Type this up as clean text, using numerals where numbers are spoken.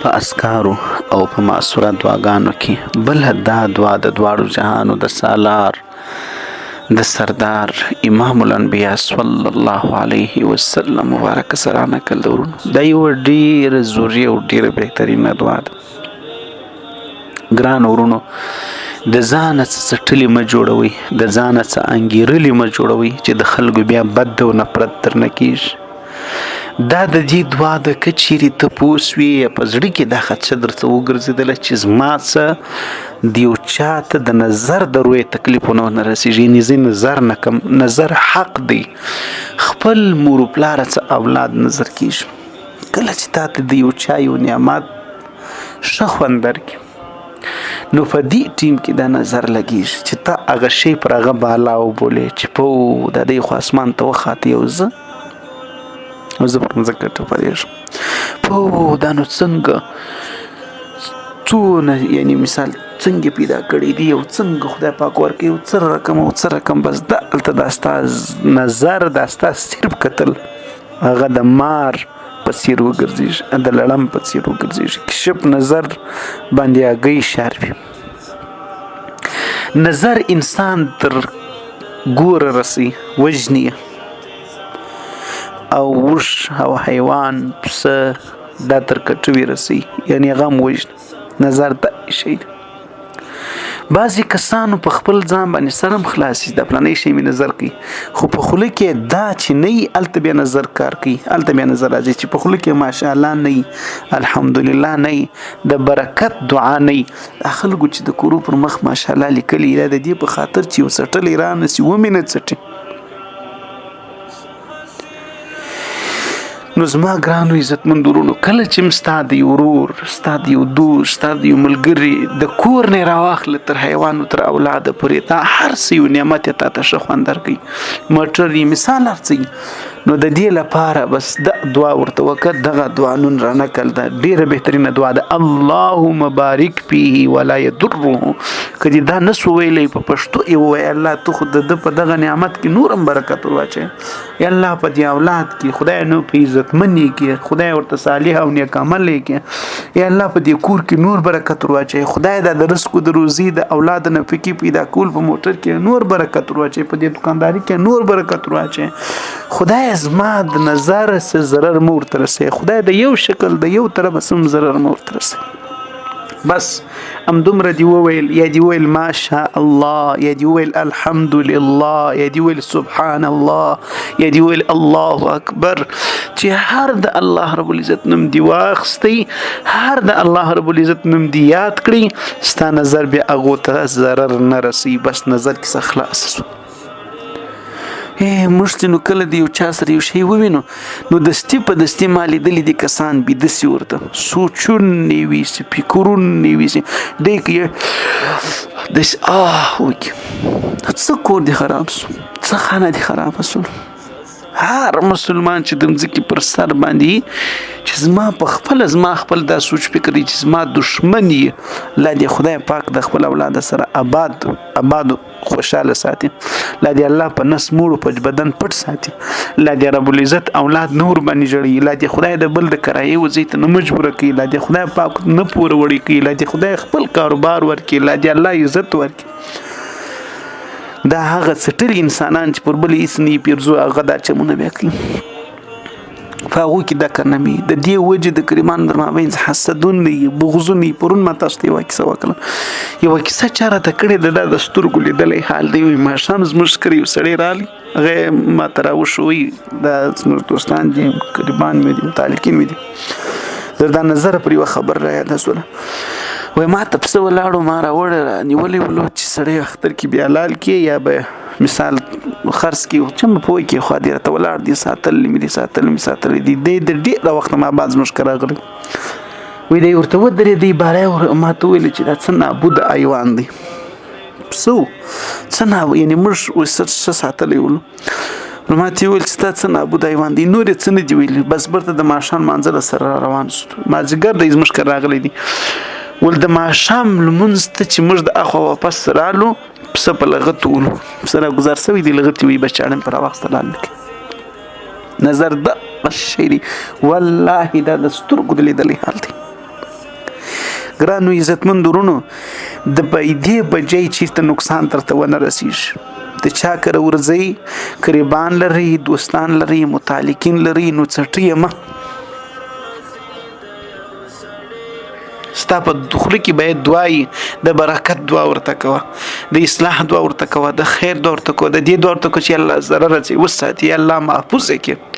په اذکارو او په مأثوره دعاګانو کې بله دا دعا د دواړو جهانو د سالار د سردار امام الانبیاء صلی الله علیه وسلم مبارک سره نقل د ورونو. دا یوه ډېره ضروري او ډېره بهترینه دعا ده. ګران ورونو، د ځانه څه څټلي مه جوړوئ، د ځانه څه انګیرلي مه جوړوئ چې د خلکو بیا بد او نفرت درنه کېږي. دا د دې دعا ده که چیرې ته پوه سوې یا په زړه کې دا خدشه درته وګرځېدله چې زما څه د یو چا ته د نظر د روی تکلیفونه ونه رسېږي، یعنې زه نظر نه کوم، نظر حق دی، خپل مور و پلاره څه اولاد نظر کېږي. کله چې تا ته د یو چا یو نعمت ښه خوند درکړي نو په دې ټیم کې دا نظر لګېږي چې تا هغه شی پر هغه بالا وبولې چې په د دې خو اسمان ته وخاته یو زه او زه پر مځکه ټپلېږم، په دا نو څنګه څونه یعنی مثال څنګه پیدا کړی دی او څنګه خدای پاک ورکوي او څه رقم او څه رقم، بس دا هلته دا ستا نظر دا ستا صرف کتل هغه د مار په څېر وګرځېږي، د لړم په څېر وګرځېږي. کشف نظر باندې هګۍ شاروي. نظر انسان تر ګوره رسي، وژني او وښ او حیوان پسه دا تر کټوي رسي، یعنی هغه هم وژني. نظر دا شی دی. بعضې کسانو په خپل ځان باندې سر هم خلاص شي، دا فلانی شی مې نظر کوي، خو په خوله کې دا چې نه وي هلته بیا نظر کار کوي، هلته بیا نظر راځي چې په خوله کې ماشاءالله نه وي، الحمدلله نه وي، د برکت دعا نه وي. دا خلکو چې د کورو پر مخ ماشاءالله لیکلي دا د دې په خاطر چې یو څټلی رانه سي ومې نه څټي. نو زما ګرانو عزتمندو ورونو، کله چې هم ستا د یو ورور، ستا د یو دوست، ستا د یو ملګري د کور نه یې راواخله تر حیوانو تر اولاده پورې، تا هر څه یو نعمت یې تا ته ښه خوند درکوي، موټر یې مثال هر څه، نو د دې لپاره بس دا دعا ورته وکړه. دغه دعا نن را نقل ده، ډېره بهترینه دعا ده، اللهم بارک فيه ولا یضره. که دې دا نه سو ویلی په پښتو یې ووایه، الله ته خو د ده په دغه نعمت کې نور هم برکت ورواچوې، یا الله په دې اولاد کې خدای نو په عزتمن یې کړي، خدای ورته صالح او نیک عمل یې کړي، یا الله په دې کور کې نور برکت ورواچوي، خدای دا د رزق د روزي د اولاد نفقې پیدا کول په موټر کې نور برکت ورواچوي، په دې دکانداري کې نور برکت ورواچوي، خدای زما د نظر څه ضرر مه ورته رسوي، خدای د یو شکل د یو طرفه څه ضرر مه ورته رسوي. بس همدومره دې وویل، یا دې وویل ماشاء الله، یا دې وویل الحمدلله، یا دې وویل سبحان الله، یا دې وویل الله اکبر، چې هر د الله رب العزت نوم دې واخیستی، هر د الله رب العزت نوم دې یاد کړی، ستا نظر بیا هغو ته ضرر نه رسوي. بس نظر کیسه خلاصه شوه. موږ چې نو کله د یو چا سره یو شی ووینو نو دستي په دستي ما لیدلي دي کسان بیده سي ورته سوچونه وي سي فکرونه وي سي دی که یې داسې آه وکړي، څه کور دې خراب سو، څه خانه دې خرابه سول. هر مسلمان چې د مځکې پر سر باندې چې زما په خپله زما خپل دا سوچ فکر دی چې زما دښمن یې، لا دې خدای پاک د خپل اولاد سره آباد آباد خوشاله ساتي، لا دې الله په نس موړو په بدن پټ ساتي، لا دې رب العزت اولاد نور باندې ژړوي، لا دې خدای د بل د کرایې وځي ته نه مجبوره کوي، لا دې خدای پاک نه پور وړي کوي، لا دې خدای خپل کاروبار ورکړي، لا دې الله عزت ورکړي. دا هغه څټلي انسانان چې پر بل هېڅ نه یې پیرزو، هغه دا چمونه بیا کوي. په هغو کې دا کنه مې د دې وجې د کریمان در مابین حسدونه یې بغضونه یې. پرون ما تاسو ته یوه کیسه وکړه، یوه کیسه چا راته کړې ده، دا د سترګو لیدلی حال دی. وایي ماښام زموږ کره یو سړی راغلی، هغه یې ما ته راوښوی، دا زموږ دوستان دي، قریبان مې دي، متعلقین مې دي، زه دا نظر پر یوه خبر را یاده شوله. وایي ما ته پسه ولاړو، ما راوړی را نیولی ولو چې سړی اختر کې بیا حلال کړي یا به مثال خرڅ کړي، چې مې پوه کړي، خو دې راته ولاړ دي، ساتلی مې دي، ساتلی مې ساتلی دي. دی د ډېره وخته ما بعد زموږ کره راغلی. وایي دی ورته ودرېدی، باره یې ما ته وویل چې دا څه نابوده حیوان دی، پسه و، څه یعنې موږ اوس ښه ساتلی ولو. نو ما ته یې وویل چې دا څه نابود حیوان دی، نور یې څه نه دي ویلي. بس بیرته د ماښام لمانځه له سره را روان شو، مازدیګر دی زموږ کره راغلی دی. ول د ماښام لمونځ ته چې موږ د اخوا واپس رالو، پسه په لغتو ولو، پسه را ګزار سوی دی، لغتې وي، بس چاړه مې پر راواخیسته لاړ مې کړ. نظر دغه شی دی، والله دا د سترګو د لیدلی حال دی. ګرانو عزتمند ورونو، د پیدې بجای چیرته نقصان درته ونه رسیږي. د چا کره ورځئ، قریبان لرئ، دوستان لرئ، متعلقین لرئ، نو څټي یې مه. ستا په خوله کې باید دعا وي، د برکت دعا ورته کوه، د اصلاح دعا ورته کوه، د خیر دعا ورته کوه، د دې دعا ورته کوه چې الله ضرر رسوي وساتي، الله محفوظ کړي.